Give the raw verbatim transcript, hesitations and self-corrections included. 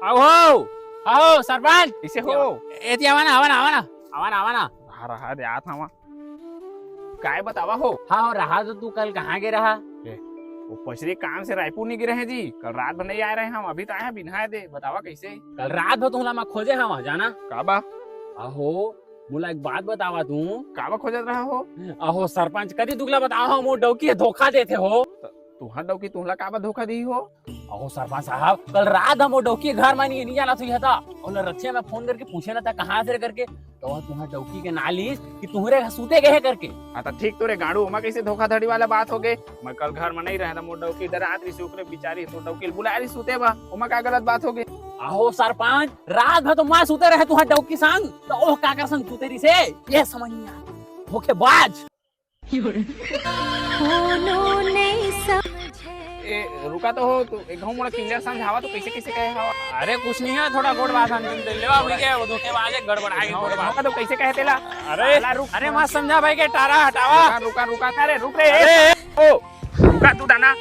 आओ हो, आओ सरपंच। कइसे हो? एती आवा ना, आवा ना, आवा ना, आवा ना, आवा ना। हाँ, रहा दे, आत हवा। काय बतावा हो? हाँ हो, रहा तो तू कल कहाँ गे रहा? ए, वो पचरी काम से रायपुर नहीं गे रहे जी। कल रात भर नहीं आए रहे हम, अभी तो आए हैं बिन्हाए दे। बतावा कइसे? कल रात भर तुमला मैं खोजे हवा, जाना? का बा? अहो, मोला एक बात बतावा तू। का बा खोजत रहा हो? अहो सरपंच, कदी तुमला बतावा हो, मोर डौकी धोखा देथे हो। त-, तुहार डौकी तुमला का बा धोखा दी हो? अहो सरपंच साहब, कल रात हम वो डौकी घर में नहीं, नहीं जाना चाहिए था। और रथिया में फोन करके पूछे ना था कहाँ से करके, तो वो तुम्हारे डौकी के नालिस कि तुम्हरे घर सूते गए करके। हाँ, तो ठीक तो रे गाड़ू, ओमा कैसे धोखाधड़ी वाला बात हो गए? मैं कल घर में नहीं रहा था, मोर डौकी डरात रही से, ओकरे बिचारी तो डौकी बुला रही सूते बा, ओमा का गलत बात हो गए? अहो सरपंच, रात भर तो मैं सूते रहे तुम्हारे डौकी संग, तो ओह काकर संग सूते रही से, ये समझ नहीं आया। धोखेबाज। कोनो नहीं समझे। ए, रुका तो हो, तू एक घाव मोला clear समझावा, तो कैसे, कैसे कहे हवा? अरे कुछ नहीं है, थोड़ा गोड़ बात हम तुम ले लेवा, अभी के वो धोखेबाज है, गड़बड़ागे गोड़ बात। तो कैसे कहे तेला? अरे, साला रुक। अरे मत समझा भाई के टारा हटावा। रुका, रुका, रुका, अरे रुक रे। अरे, ए, ओ, रुका तू दाना।